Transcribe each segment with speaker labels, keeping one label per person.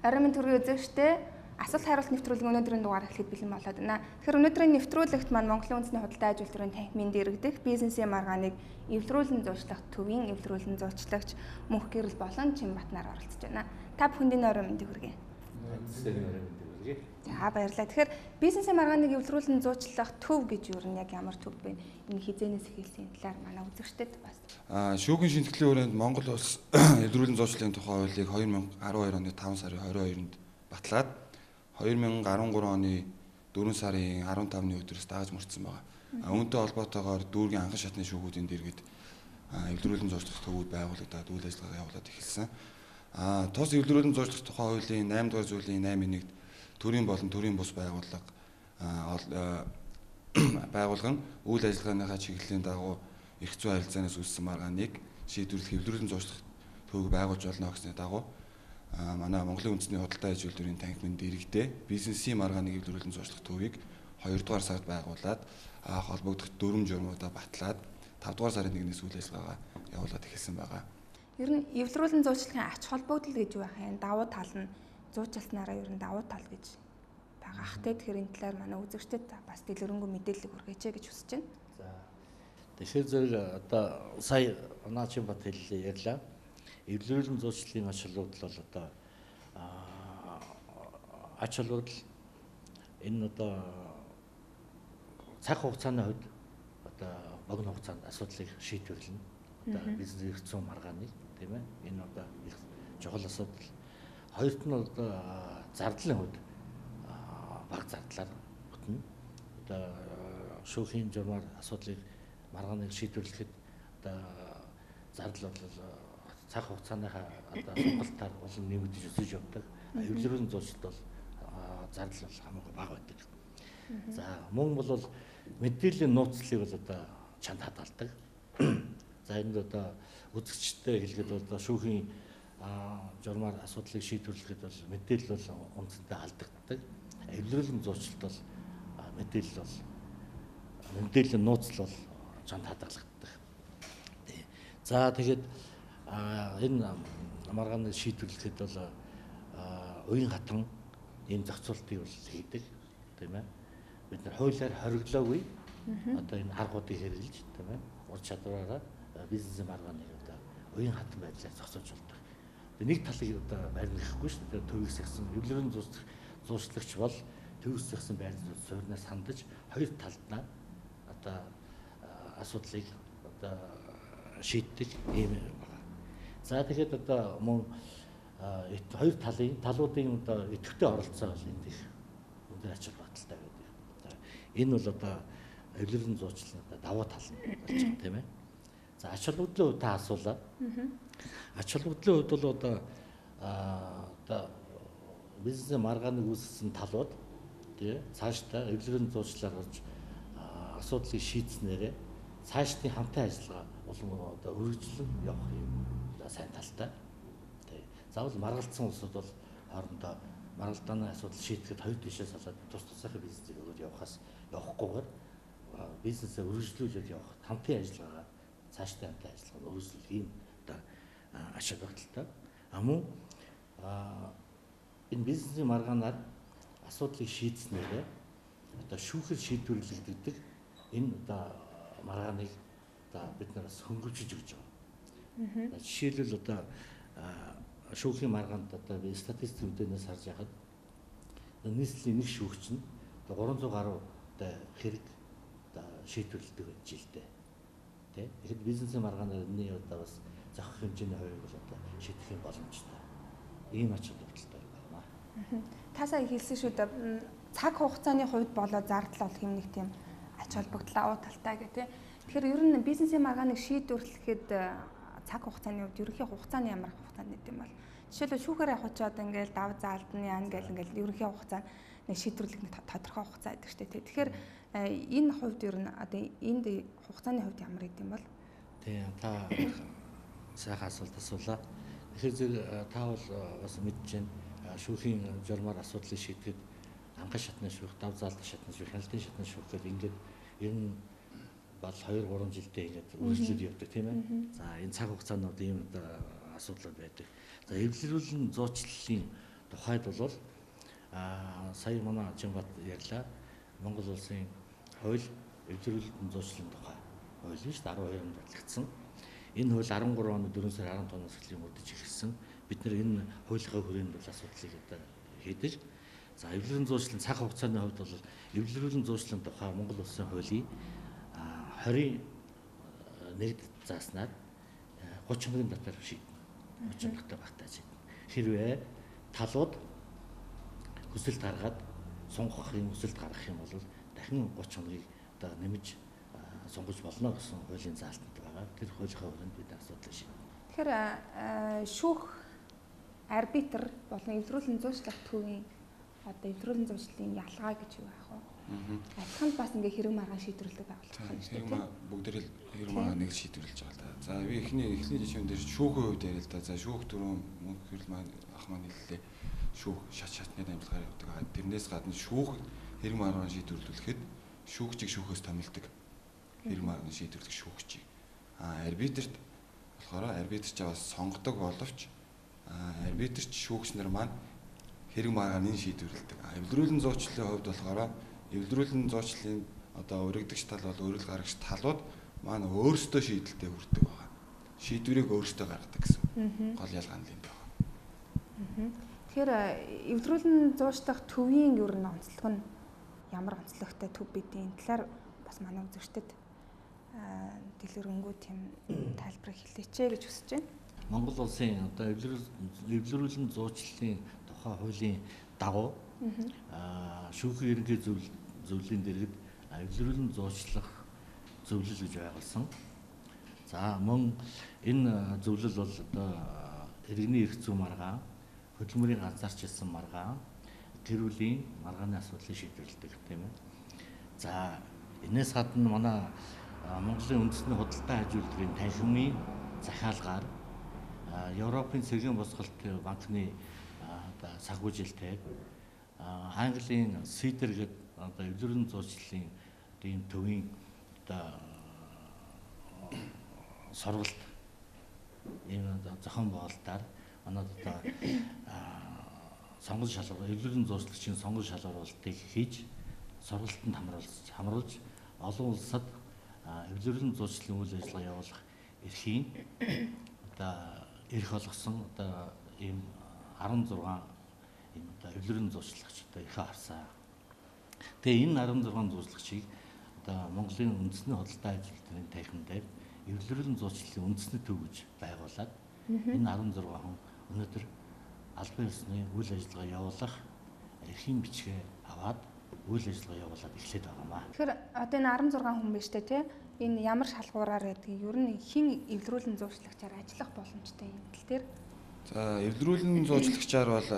Speaker 1: Оройн мэнд төргийн үзэгчдээ асуулт хариулт нэвтрүүлгийн өнөөдрийн дугаар эхлэхэд бэлэн болоод байна. Тэгэхээр өнөөдрийн нэвтрүүлэгт маань Монголын үндэсний худалдаа аж үйлдвэрийн танхимын дэргэдэх бизнесийн маргааныг эвлэрүүлэн зуучлагч төвийн эвлэрүүлэн зуучлагч Мөнхгэрэл болон Чинбат нар оролцож байна. Та бүхэнд энэ оройн мэндийг хүргэе.
Speaker 2: Оройн мэндийг хүргэе.
Speaker 1: За баярлалаа. Тэгэхээр бизнесийн маргааныг эвлэрүүлэн зуучлах төв гэж юу нь яг ямар төв бэ? Энэ хизээнээс эхэлсэн талаар манай үзэгчдэд бас.
Speaker 3: Шүүхийн шинтгэлийн өрөөнд Монгол улс эвлэрүүлэн зуучлалын тухай хуулийг 2012 оны 5 сарын 22-нд батлаад 2013 оны 4 сарын 15-ны өдрөөс дагаж мөрдсөн байгаа. Үүнтэй холбоотойгоор дүүргийн анхан шатны шүүхүүдийн дэргэд эвлэрүүлэн зуучлах төвүүд байгуулагдаад үйл ажиллагаа явуулаад эхэлсэн. Тус эвлэрүүлэн зуучлах тухай хуулийн 8 дугаар зүйлийн 8-1-д төрийн болон төрийн бус байгууллага байгууллага нь үйл ажиллагааныхаа чиглэлийн дагуу эрх зүйн харилцаанаас үүссэн маргааныг шийдвэрлэх эвлэрүүлэн зуучлах төвийг байгуулж болно гэсний дагуу манай Монголын үндэсний худалдаа аж үйлдвэрийн танхимын дэргэдээ бизнесийн маргааныг эвлэрүүлэн зуучлах төвийг 2 дугаар сард байгуулад холбогдох 4 журмуудаа батлаад 5 дугаар сарын 1-ээс үйл ажиллагаагаа явуулаад эхэлсэн байгаа.
Speaker 1: Ер нь эвлэрүүлэн зуучлахын ач холбогдол гэж юу байх юм? Давуу тал нь зуучласнараа ер нь давуу тал гэж байгаа ах те. Тэгэхээр энэ талаар манай үзэгчдэд бас дэлгэрэнгүй мэдээлэл хүргээч гэж хүсэж байна.
Speaker 2: За. Тэгэхээр зэрэг одоо сая Наачин бат хэллээ ярьлаа. Эвлэрүүлэн зуучлалын ач холбогдол бол одоо ач холбогдол энэ одоо цаг хугацааны хувьд одоо богино хугацаанд асуудлыг шийдвэрлэнэ. Одоо бизнес эрх зүйн маргааныг тийм ээ. Энэ одоо их чухал асуудал. Хоёрт нь одоо зардлын хувьд бага зардлаар бүтнэ. Одоо шүүхийн журмаар асуудлыг маргааныг шийдвэрлэхэд одоо зардал бол цаг хугацааныхаа одоо сонголтоор улам нэмэгдэж өсөж явдаг. Эвлэрүүлэн зуучлалт бол зардал бол хамаагүй бага байдаг. За мөн бол мэдээллийн нууцлалыг бол одоо чанд хадгалдаг. За энд одоо үзэгчтэй хэлэхэд одоо шүүхийн журмаар асуудлыг шийдвэрлэхэд бол мэдээлэл бол үндсэндээ алдагддаг. Эвлэрүүлэн зуучлалт бол мэдээлэл бол мэдээллийн нууцлал бол чанд хадгалагддаг. За тэгээд энэ маргааныг шийдвэрлэхэд бол уян хатан ийм зохицуултыг бол хийдэг, тийм ээ. Бид нар хуулиар хориглоогүй одоо энэ аргуудыг хэрэглэж, тийм ээ, ур чадвараараа бизнесийн маргааныг одоо уян хатан байдлаар зохицуулж болдог. Нэг талыг одоо баримтлахгүй шүү дээ. Төвийг сахисан эвлэрэн зуучлагч бол төвийг сахисан байр суурнаас хандаж хоёр талдаа одоо асуудлыг одоо шийддэг ийм байна. За тэгэхээр одоо мөн хоёр талын талуудын одоо идэвхтэй оролцоо бол энд их өндөр ач холбогдолтой байдаг. Энэ бол одоо эвлэрэн зуучлалын одоо давуу тал нь болж байгаа, тийм ээ. За ач холбогдлын хувьд та асуулаа. Ач холбогдлын хувьд бол одоо одоо бизнесийн маргааныг үүсгэсэн талууд тий цаашдаа эвлэрэн зуучлалаар орж асуудлыг шийдснээрээ цаашдын хамтын ажиллагаа улам одоо өргөжлөн явах юм сайн талтай. Тий. Заавал маргалдсан улсууд бол хоорондоо маргалдааны асуудал шийдэхэд хоёр тишээ салаад тус тусынхаа бизнесийг өгөөд явахаас явахгүйгээр бизнесээ өргөжлүүлээд явах хамтын ажиллагаагаа цаашдын хамтын ажиллагааг өргөжлөх ийм одоо ач холбогдолтой. А мөн энэ бизнесийн маргаанаар асуудлыг шийдснээрээ одоо шүүхээр шийдвэрлэгддэг энэ одоо маргааныг одоо бид нар бас хөнгөвчөж өгч байгаа. Жишээлбэл одоо шүүхийн маргаанд одоо би статистик мэдээнээс харж байхад нийслэлийн нэг шүүгч нь одоо 300 гаруй одоо хэрэг одоо шийдвэрлэдэг байж жилдээ. Тэ? Тэгэхэд бизнесийн маргаанаар энэний одоо бас зохих хэмжээний хувийг бол одоо шийдэх юм боломжтой. Ийм ач холбогдолтой байна.
Speaker 1: Та сая хэлсэн шүү дээ. Цаг хугацааны хувьд болоо зардал болох юм нэг тийм ач холбогдол авуу талтай гэх тээ. Тэгэхээр ер нь бизнесийн маргааныг шийдвэрлэхэд цаг хугацааны хувьд ерөнхий хугацааны ямар хугацаанд нэт юм бол жишээлбэл шүүхээр явах ч одоо ингээл дав заалдны яан гэл ингээл ерөнхий хугацаа нэг шийдвэрлэх нэг тодорхой хугацаа байдаг шүү дээ. Тэгэхээр энэ хувьд ер нь одоо энд хугацааны хувьд ямар гэдэм бол?
Speaker 2: Тийм, та сайхан асуулт асуулаа. Тэгэхээр зэрэг та бол бас мэдж байна. Шүүхийн журмаар асуудлыг шийдэхэд анхан шатны шүүх, дав заалдах шатны шүүх, хяналтын шатны шүүх гэдэг ингээд ер нь бол 2-3 жилдээ ингээд үргэлжлээд явдаг, тийм ээ. За энэ цаг хугацаанд ийм одоо асуудлууд байдаг. За эвлэрүүлэн зуучлалын тухай тухайд бол сая манай Чинбат ярьлаа. Монгол улсын хууль эвлэрүүлэн зуучлалын тухай хууль нь шүү дээ 12 онд батлагдсан. Энэ хууль 13 оны 4 сарын 15-наас эхлэн мөрдөж эхэлсэн. Бид нэр энэ хуулийнхаа хүрээнд бол асуудлыг одоо хийдэг. За эвлэрэн зуучлалын цаг хугацааны хувьд бол эвлэрүүлэн зуучлалын тухай Монгол улсын хуулийн 20-ын 1-д зааснаар 30 хоногийн дотор шийднэ. 30 хоногтой багтааж шийднэ. Хэрвээ талууд хүсэлт гаргаад сунгах юм хүсэлт гаргах юм бол дахин 30 хоногийг одоо нэмж сунгаж болно гэсэн хуулийн заалтанд байгаа. Тэр хуулийнхаа хүрээнд бид асуудлыг шийднэ.
Speaker 1: Тэгэхээр шүүх арбитр болон эвлэрүүлэн зуучлах төвийн одоо эвлэрүүлэн зуучлалын ялгаа гэж юу байх вэ? Адилхан бас ингээ хэрэг маргаан шийдвэрлэдэг байгууллага байна шүү дээ.
Speaker 3: Бүгдээр л хэрэг маргаан нэг л шийдвэрлэж байгаа л да. За би эхний жишээн дээр шүүхийн хувьд яриа л да. За шүүх түрүүн мөнх хэрэл маань ах маань хэллээ. Шүүх шат шатны дамжлагаар явдаг. Тэрнээс гадна шүүх хэрэг маргаан шийдвэрлүүлэхэд шүүгчийг шүүхээс томилдог. Хэрэг маргаан шийдвэрлэх шүүгчийг. Арбитрт болохоор арбитрч бас сонгодог боловч арбитрч шүүгч нар маань хэрэг маргааныг шийдвэрлэдэг. Эвлэрүүлэн зуучлалын хувьд болохоор эвлэрүүлэн зуучлалын одоо өргөдөгч тал бол өргөл гарагч талууд маань өөрсдөө шийдэлтэй хүрдэг байгаа. Шийдвэрийг өөрсдөө гаргадаг гэсэн. Гол ялгаа нь юм байна.
Speaker 1: Тэгэхээр эвлэрүүлэн зуучлах төвийн ер нь онцлог нь ямар онцлогтой төв бидийн энэ талаар бас манай үзэгчдэд дэлгэрэнгүй тийм тайлбарыг хэлээч гэж хүсэж байна.
Speaker 2: Монгол улсын одоо эвлэрүүлэн зуучлалын тухай хуулийн дагуу шүүхийн ерөнхий зөвлөлийн дэргэд эвлэрүүлэн зуучлах зөвлөл гэж байгуулсан. За мөн энэ зөвлөл бол одоо иргэний эрх зүйн маргаан, хөдөлмөрийн ганцаарчилсан маргаан, гэр бүлийн маргааны асуудлыг шийдвэрлэдэг тийм ээ. За энэс гадна манай Монголын үндэсний худалдаа хажуулгын танхимын захиалгаар Европын цэргийн босголт банкны одоо санхүүжилтээр Английн Сидер гэдэг одоо эвлэрэн зуучлалын ийм төвийн одоо сургалт ийм зохион байгуулалтаар манад одоо сонгон шалгуур эвлэрэн зуучлагчийн сонгон шалгаруулалтыг хийж сургалтанд хамруулж олон улсад эвлэрэн зуучлалын үйл ажиллагаа явуулах эрхийн одоо эрх олгосон одоо ийм 16 ийм одоо эвлэрэн зуучлагч одоо эрхээ авсан. Тэгээ энэ 16 зуучлагчийг одоо Монголын үндэсний худалдаа ажилтны танхим дээр эвлэрэн зуучлалын үндэсний төв гэж байгуулад энэ 16 хүн өнөөдөр албан ёсны үйл ажиллагаа явуулах эрхийн бичгээ аваад үйл ажиллагаа явуулаад эхлээд байгаа маа.
Speaker 1: Тэгэхээр одоо энэ 16 хүн биш үү те? Энэ ямар шалгуураар гэдгийг ер нь хэн эвлэрүүлэн зуучлагчаар ажиллах боломжтой юм тал дээр?
Speaker 3: За эвлэрүүлэн зуучлагчаар бол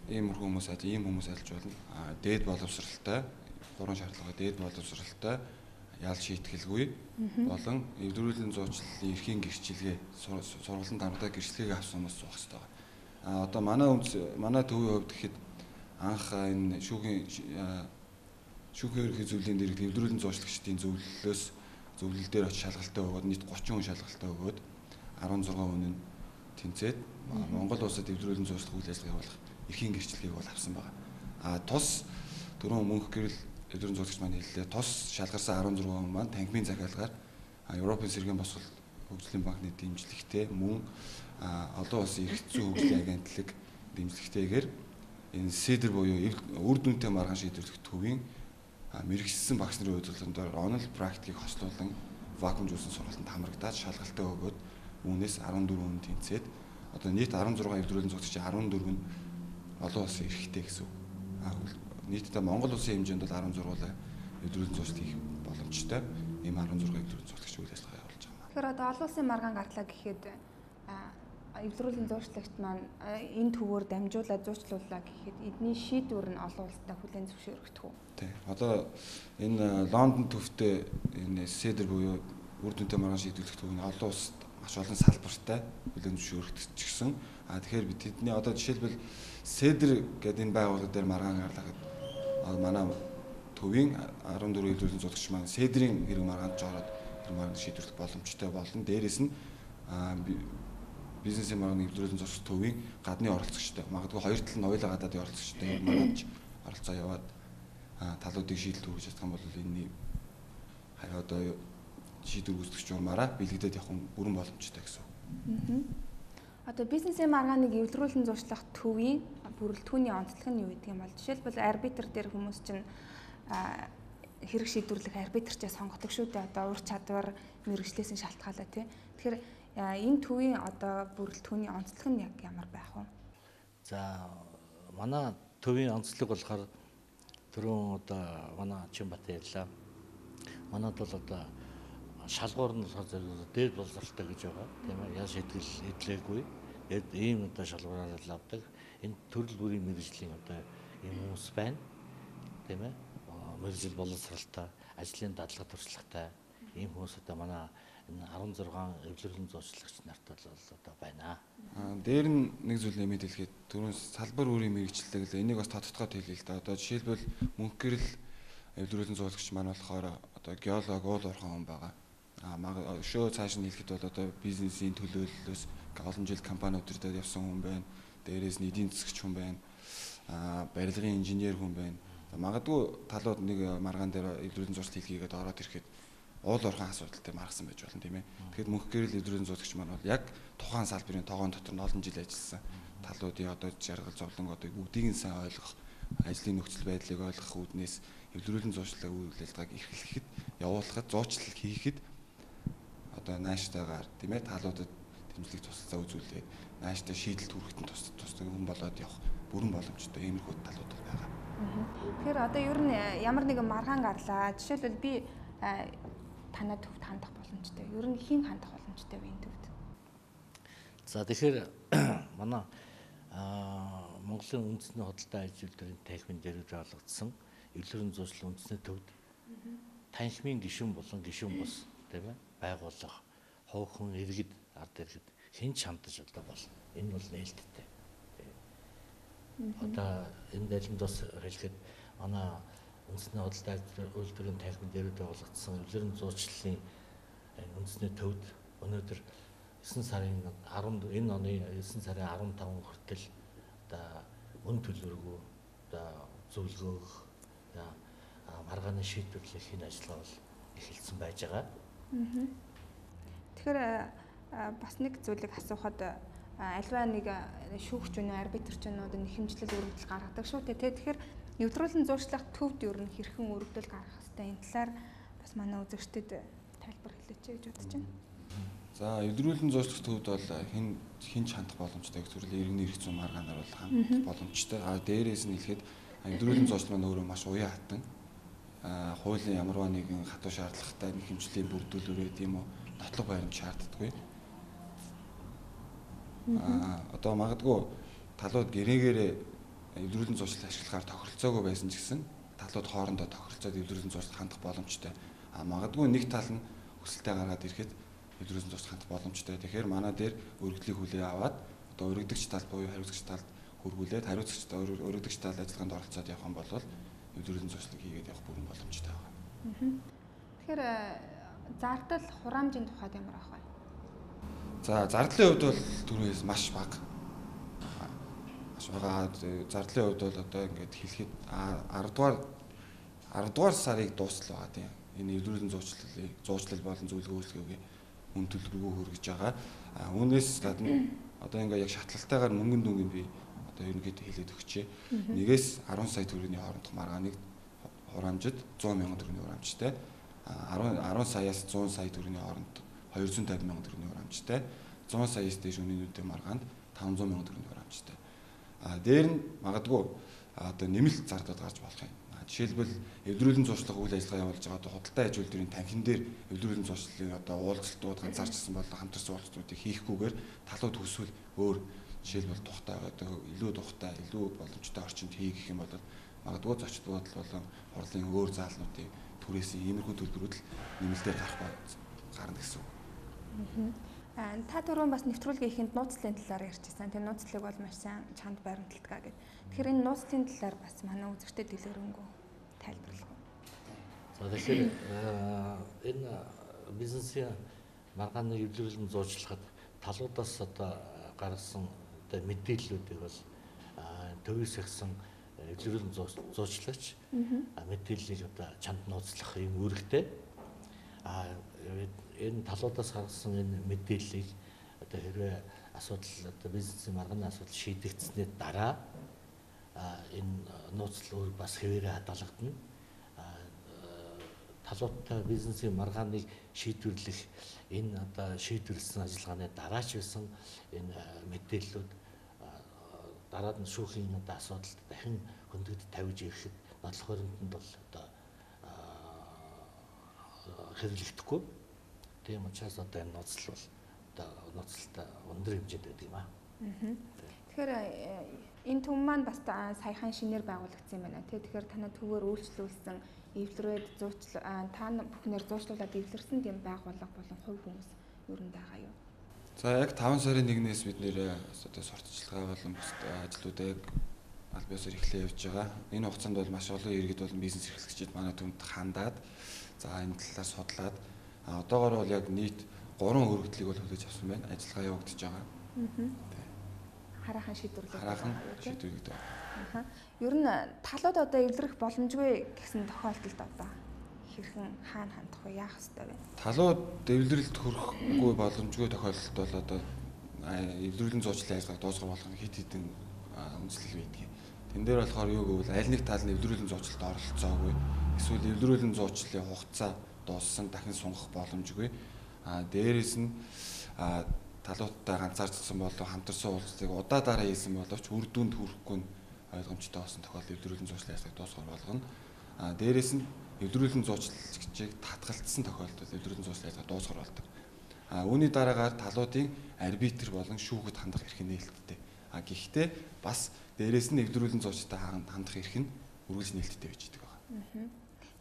Speaker 3: ийм хүмүүс ажиллаж болно. Дээд боловсралтай, гурван шаардлага дээд боловсралтай, ял шийтгэлгүй болон эвлэрүүлэн зуучлалын эрхийн гэрчилгээ, сургалтын дарамтаа гэрчлэгийг авсан хүмүүс суух хэрэгтэй байгаа. Одоо манай төвийн хувьд гэхэд анх энэ шүүхийн ерөнхий зөвлөлийн дэргэд эвлэрүүлэн зуучлагчдын зөвлөл дээр очиж шалгалтаа өгөөд нийт 30 хүн шалгалтаа өгөөд 16 хүн нь тэнцээд Монгол улсад эвлэрүүлэн зуучлах үйл ажиллагаа явуулах эрхийн гэрчлэгийг бол авсан байгаа. Тус түрүүн мөнх гэрэл эвлэрэн зуулагч маань хэллээ. Тус шалгарсан 16 хүн маань танхимын захиалгаар Европын сэргээн босгол хөгжлийн банкны дэмжлэгтэй мөн олон улсын эрх зүйн хөгжлийн агентлаг дэмжлэгтэйгээр энэ СЭДР буюу үр дүнтэй маргаан шийдвэрлэх төвийн мэргэжсэн багш нарын удирдлагын доор онол практикийг хослуулан вакуумжуулсан сургалтанд хамрагдаад шалгалтаа өгөөд үүнээс 14 хүн тэнцээд одоо нийт 16 эвлэрүүлэн зуулагчийн 14 нь олон улсын эрхтэй гэсэн үг. Нийтдээ Монгол улсын хэмжээнд бол 16 эвлэрүүлэн зуучлал хийх боломжтой. Ийм 16 эвлэрүүлэн зуучлагч үйл ажиллагаа явуулж байгаа.
Speaker 1: Тэгэхээр одоо олон улсын маргаан гарлаа гэхэд эвлэрүүлэн зуучлагч маань энэ төвөөр дамжуулаад зуучлууллаа гэхэд эдний шийдвэр нь олон улстай хүлээн зөвшөөрөгдөх үү?
Speaker 3: Тий. Одоо энэ Лондон төвтэй энэ СЭДР буюу үр дүнтэй маргаан шийдвэрлэх төв нь олон улсад маш олон салбартай хүлээн зөвшөөрөгдчихсэн. Тэгэхээр бид тэдний одоо жишээлбэл СЭДР гэдэг энэ байгууллага дээр маргаан гарлаа гэдэг манай төвийн 14 эвлэрүүлэн зуулагч маань СЭДРийн хэрэг маргаанд жороод хэрэг маргаан шийдвэрлэх боломжтой болно. Дээрээс нь Бизнесийн маргааны эвлэрүүлэн зуршлах төвийн гадны оролцогчтой. Магадгүй хоёр тал нь хоёулаа гадаадын оролцогчтой юм маргааж оролцоо яваад талуудыг шийдэл хүргэж чадах юм бол энэний харин одоо шийдвэр үүсгэх журмаараа бэлэгдээд явах нь бүрэн боломжтой гэсэн үг.
Speaker 1: Одоо бизнесийн маргааныг эвлэрүүлэн зуршлах төвийн бүрэлдэхүүний онцлог нь юу гэдэг юм бол жишээлбэл арбитр дээр хүмүүс чинь хэрэг шийдвэрлэх арбитрчээ сонгодог шүү дээ. Одоо ур чадвар мэргэжлээсэн шалтгаалаа тий. Тэгэхээр энэ төвийн одоо бүрэлдэхүүний онцлог нь яг ямар байх вэ?
Speaker 2: За манай төвийн онцлог болохоор түрүүн одоо манай Чинбат ярьлаа. Манад бол одоо шалгуур нь болохоор зэрэг дээд боловсралтай гэж байгаа. Тийм ээ. Ял шийтгэл эдлээгүй. Тэгээд ийм одоо шалгуураар л авдаг. Энэ төрөл бүрийн мэргэжлийн одоо ийм хүмүүс байна. Тийм ээ. Мэргэжил боловсралтай, ажлын дадлага туршлагатай ийм хүмүүс одоо манай энэ 16 эвлэрэн зуучлагч нарт бол одоо байна.
Speaker 3: Дээр нь нэг зүйл нэмээд хэлэхэд түрүүн салбар бүрийн мэргэжлээ гэлээ. Энийг бас тодтогоод хэлье л да. Одоо жишээлбэл мөнх гэрэл эвлэрүүлэн зуулагч маань болохоор одоо геолог, уул уурхайн хүн байгаа. Өшөө цааш нь хэлэхэд бол одоо бизнесийн төлөөллөөс олон жил компаниуд дээр явсан хүн байна. Дээрээс нь эдийн засгч хүн байна. Барилгын инженер хүн байна. Магадгүй талууд нэг маргаан дээр эвлэрүүлэн зуршлал хийлгээгээд ороод ирэхэд уул уурхайн асуудал дээр маргасан байж болно тийм ээ. Тэгэхээр мөнх гэрэл эвлэрүүлэн зуулагч маань бол яг тухайн салбарын тогоон дотор нь олон жил ажилласан талуудын одоо жаргал зовлон одоо бүгдийг нь сайн ойлгох, ажлын нөхцөл байдлыг ойлгох үүднээс эвлэрүүлэн зуучлалын үйл ажиллагааг эрхлэхэд, явуулахад, зуучлал хийхэд одоо нааштайгаар тийм ээ талуудад дэмжлэг тусалцаа үзүүлээд нааштай шийдэл хүрэхэд нь тусдаг хүн болоод явах бүрэн боломжтой иймэрхүү талууд бол байгаа.
Speaker 1: Тэгэхээр одоо ер нь ямар нэгэн маргаан гарлаа. Жишээлбэл би танай төвд хандах боломжтой. Ер нь хэн хандах боломжтой вэ энэ төвд?
Speaker 2: За тэгэхээр манай Монголын үндэсний худалдаа аж үйлдвэрийн танхимын дэргэд олгогдсон эвлэрэн зуучлал үндэсний төвд танхимын гишүүн болон гишүүн бус тийм ээ байгууллага, хувь хүн, иргэд, ард иргэд хэн ч хандаж одоо болно. Энэ бол нээлттэй. Одоо энэ дэлгэнд бас хэлэхэд манай үндэсний худалдаа үйлдвэрийн танхимын дэргэд олгогдсон эвлэрэн зуучлалын үндэсний төвд өнөөдөр 9 сарын 10 энэ оны 9 сарын 15 хүртэл одоо үн төлбөргүй одоо зөвлөгөөх маргааны шийдвэрлэх энэ ажиллагаа бол эхэлсэн байж байгаа.
Speaker 1: Тэгэхээр бас нэг зүйлийг асуухад альва нэг шүүгч өнөө арбитрч өнөө одоо нэхэмжлэл өргөдөл гаргадаг шүү дээ. Тэгэхээр эвлэрүүлэн зуршлах төвд ер нь хэрхэн өргөдөл гаргах хэвтэй энэ талаар бас манай үзэгчдэд тайлбар хэлээч гэж бодож байна.
Speaker 3: За эвлэрүүлэн зуршлах төвд бол хэн ч хандах боломжтой гэх төрлийн иргэний эрх зүйн маргаанаар бол хандах боломжтой. А дээрээс нь хэлэхэд эвлэрүүлэн зуршлал маань өөрөө маш уян хатан хуулийн ямарваа нэгэн хатуу шаардлагатай нэхэмжлийн бүрдүүлвэрээ тийм үү нотлох баримт шаарддаггүй. Одоо магадгүй талууд гэрээгээрээ эвлэрүүлэн зуршлал ашиглахаар тохиролцоогүй байсан ч гэсэн талууд хоорондоо тохиролцоод эвлэрүүлэн зуршлал хандах боломжтой. Магадгүй нэг тал нь хүсэлтээ гаргаад ирэхэд эвлэрүүлэн зуршлал хандах боломжтой. Тэгэхээр манай дээр өргөдлийг хүлээ аваад одоо өргөдөгч тал буюу хариуцагч талд хөргүүлээд хариуцагч өргөдөгч тал ажиллагаанд оролцоод явах юм бол эвлэрүүлэн зуршлыг хийгээд явах бүрэн боломжтой байгаа.
Speaker 1: Тэгэхээр зардал хураамжийн тухайд ямар ах вэ?
Speaker 3: За зардлын хувьд бол түрүүнээс маш бага. Маш бага. Зардлын хувьд бол одоо ингээд хэлэхэд 10 дугаар сарыг дуусал байгаа тийм. Энэ эвлэрүүлэн зуучлал болон зөвлөгөө үйлчлэгийг үн төлбөргүй хүргэж байгаа. Үүнээс гадна одоо ингээд яг шатлалтайгаар мөнгөн дүнгийн би одоо ерөнхийдөө хэлээд өгчээ. Нэгээс 10 сая төгрөгийн хоорондох маргааныг хураамжид 100 мянган төгрөгийн хураамжтай. 10 саяас 100 сая төгрөгийн хооронд 250 мянган төгрөгийн хураамжтай. 100 саяас дээш үнийн үнэтэй маргаанд 500 мянган төгрөгийн хураамжтай. Дээр нь магадгүй одоо нэмэлт зардал гарч болох юм. Жишээлбэл эвлэрүүлэн зуршлах үйл ажиллагаа явуулж байгаа одоо худалдаа аж үйлдвэрийн танхим дээр эвлэрүүлэн зуршлалын одоо уулзалтууд ганцаарчсан болон хамтарсан уулзалтуудыг хийхгүйгээр талууд хүсвэл өөр жишээлбэл тухтай одоо илүү тухтай илүү боломжтой орчинд хий гэх юм бол магадгүй зочид буудал болон хурлын өөр заалнуудын түрээсийн иймэрхүү төлбөрүүд л нэмэлтээр гарна гэсэн үг.
Speaker 1: Та түрүүн бас нэвтрүүлгийн эхэнд нууцлалын талаар ярьчихсан. Тэр нууцлалыг бол маш сайн чанд баримталдаг гэдэг. Тэгэхээр энэ нууцлалын талаар бас манай үзэгчдэд дэлгэрэнгүй тайлбарлах уу?
Speaker 2: За тэгэхээр энэ бизнесийн маргааны эвлэрүүлэн зуучлахад талуудаас одоо гаргасан одоо мэдээллүүдийг бол төвөөс ихсэн эвлэрүүлэн зуучлагч мэдээллийг одоо чанд нууцлах юм үүрэгтэй. Энэ талуудаас гаргасан энэ мэдээллийг одоо хэрвээ асуудал одоо бизнесийн маргааны асуудал шийдэгдсэний дараа энэ нууцлал бас хэвээрээ хадгалагдана. Талуудтай бизнесийн маргааныг шийдвэрлэх энэ одоо шийдвэрлсэн ажиллагааны дараач байсан энэ мэдээллүүд дараа нь шүүхийн одоо асуудалд дахин хөндөгд тавьж ирэхэд нотлох баримтанд бол одоо хэрэглэгдэхгүй. Тийм учраас одоо энэ нууцлал бол одоо нууцлалтай өндөр хэмжээнд байдаг юм аа.
Speaker 1: Тэгэхээр энэ төв маань бас саяхан шинээр байгуулагдсан юм байна тий. Тэгэхээр танай төвөөр үйлчлүүлсэн эвлэрээд зуучлал та бүхнээр зуучлуулад эвлэрсэн тийм байгууллага болон хувь хүмүүс ер нь байгаа юу?
Speaker 3: За яг 5 сарын 1-ээс бид нэр одоо сурталчилгаа болон бусад ажлуудаа яг аль биесээр эхлэе явж байгаа. Энэ хугацаанд бол маш олон иргэд болон бизнес эрхлэгчид манай төвд хандаад за энэ талаар судлаад одоогоор бол яг нийт 3 өргөдлийг бол хүлээж авсан байна. Ажиллагаа явагдаж байгаа.
Speaker 1: Хараахан шийдвэрлэгдэж
Speaker 3: байгаа. Шийдвэрлэгдэж байгаа.
Speaker 1: Ер нь талууд одоо эвлэрэх боломжгүй гэсэн тохиолдолд одоо хэрхэн хаана хандах вэ? Яах ёстой вэ?
Speaker 3: Талууд эвлэрэлд хүрэхгүй боломжгүй тохиолдолд бол одоо эвлэрлийн зуучлалын ажиллагааг дуусгах болгоно хэд хэдэн үндэслэл байдаг. Тэн дээр болохоор юу гэвэл аль нэг тал нь эвлэрлийн зуучлалд оролцоогүй эсвэл эвлэрлийн зуучлалын хугацаа дууссан дахин сунгах боломжгүй. Дээрээс нь талуудтай ганцаардсан болов хамтарсан уулзалтыг удаа дараа хийсэн боловч үр дүнд хүрэхгүй нь ойлгомжтой болсон тохиолдолд эвлэрлийн зуучлалын ажиллагааг дуусгах болгоно. Дээрээс нь эвлэрүүлэн зуучлагчийг татгалцсан тохиолдолд эвлэрүүлэн зуучлалын ажиллагаа дуусгах болдог. Үүний дараагаар талуудын арбитр болон шүүхэд хандах эрх нь нээлттэй. Гэхдээ бас дээрээс нь эвлэрүүлэн зуучтай хандах эрх нь үргэлж нээлттэй байж идэг байна.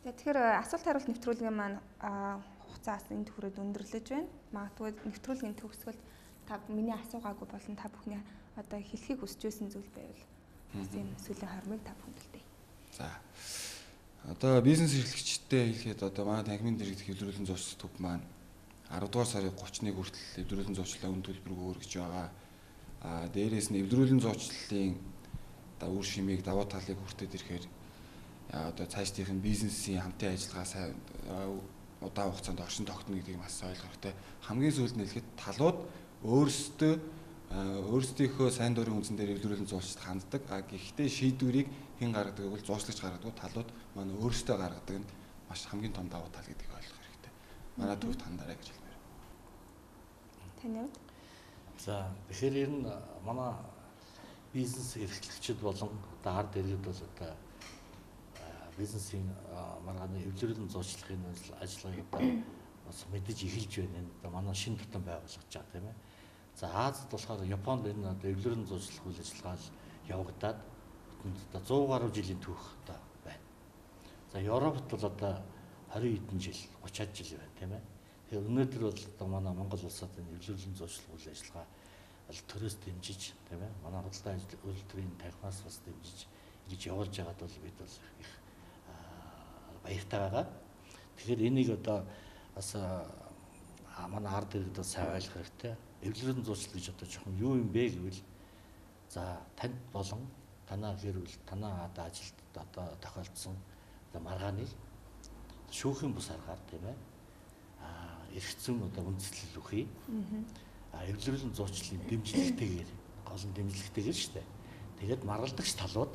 Speaker 1: За тэгэхээр асуулт хариулт нэвтрүүлгийн маань хугацаас энэ хүрээд өндөрлөж байна. Магадгүй нэвтрүүлгийн төгсгөлд та миний асуугаагүй болон та бүхний одоо хэлхийг хүсэж байсан зүйл байвал бас энэ сүүлийн хормыг та бүхэнд үлдээе.
Speaker 3: За одоо бизнес эрхлэгчтэй хэлэхэд одоо манай танхимын дэргэдэх эвлэрүүлэн зуучлах төв маань 10 дугаар сарын 31 хүртэл эвлэрүүлэн зуучлалаа үн төлбөргүй өргөж байгаа. Дээрээс нь эвлэрүүлэн зуучлалын одоо үр шимийг давуу талыг хүртээд ирэхээр одоо цаашдынх нь бизнесийн хамтын ажиллагаа сайн удаан хугацаанд оршин тогтно гэдгийг маш ойлгох хэрэгтэй. Хамгийн сүүлд нь хэлэхэд талууд өөрсдийнхөө сайн дурын үндсэн дээр эвлэрүүлэн зуучлалд ханддаг. Гэхдээ шийдвэрийг хэн гаргадаг гэвэл зуучлагч гаргадаг, талууд маань өөрсдөө гаргадаг нь маш хамгийн том давуу тал гэдгийг ойлгох хэрэгтэй. Манай төвд хандаарай гэж хэлмээр.
Speaker 1: Таны хувьд?
Speaker 2: За тэгэхээр ер нь манай бизнес эрхлэгчид болон одоо ард иргэд бол одоо бизнесийн маргааны эвлэрүүлэн зуучлахын ажиллагааг одоо бас мэдэж эхэлж байна. Энэ одоо манай шинэ тутам байгуулагдаж байгаа тийм ээ. За Азад болохоор Японд энэ одоо эвлэрэн зуучлах үйл ажиллагаа л явагдаад бүтэн одоо 100 гаруй жилийн түүх одоо байна. За Европт бол одоо 20 хэдэн жил, 30-аад жил байна тийм ээ. Тэгэхээр өнөөдөр бол одоо манай Монгол улсад энэ эвлэрэн зуучлах үйл ажиллагаа бол төрөөс дэмжиж тийм ээ. Манай худалдаа үйлдвэрийн танхимаас бас дэмжиж ингэж явуулж байгаад бол бид бол их баяртай байгаа. Тэгэхээр энийг одоо бас манай ард иргэд бас сайн ойлгох хэрэгтэй. Эвлэрэн зуучлал гэж одоо жоохон юу юм бэ гэвэл за танд болон танаа гэр бүл, танаа одоо ажилд одоо тохиолдсон одоо маргааныг шүүхийн бус аргаар тийм ээ эргэцэн одоо үндэслэл өгье. Эвлэрэн зуучлалын дэмжлэгтэйгээр гол нь дэмжлэгтэйгээр шүү дээ. Тэгээд маргалдагч талууд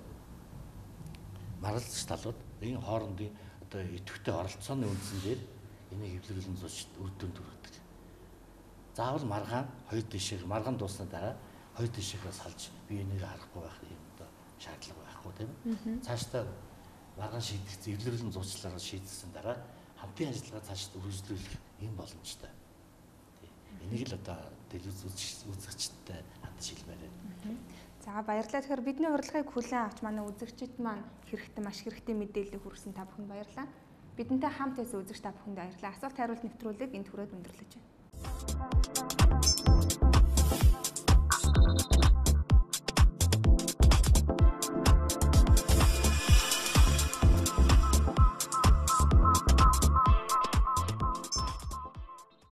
Speaker 2: энэ хоорондын одоо идэвхтэй оролцооны үндсэн дээр энийг эвлэрүүлэн зуучлалд үр дүнд хүргэдэг. Заавал маргаан хоёр тишээ маргаан дууссаны дараа хоёр тишээгээ салж би энийг харахгүй байх юм одоо шаардлага байхгүй тийм ээ. Цаашдаа маргаан шийдэгдсэн эвлэрүүлэн зуучлалаараа шийдсэн дараа хамтын ажиллагаа цаашд үргэлжлүүлэх юм боломжтой. Энийг л одоо телевиз үзэгчдэд хандж хэлмээр байна.
Speaker 1: За баярлалаа. Тэгэхээр бидний урилгыг хүлээн авч манай үзэгчид маань хэрэгтэй маш хэрэгтэй мэдээлэл хүргэсэн та бүхэнд баярлалаа. Бидэнтэй хамт байсан үзэгч та бүхэнд баярлалаа. Асуулт хариулт нэвтрүүлэг энд хүрээд өндөрлөж байна.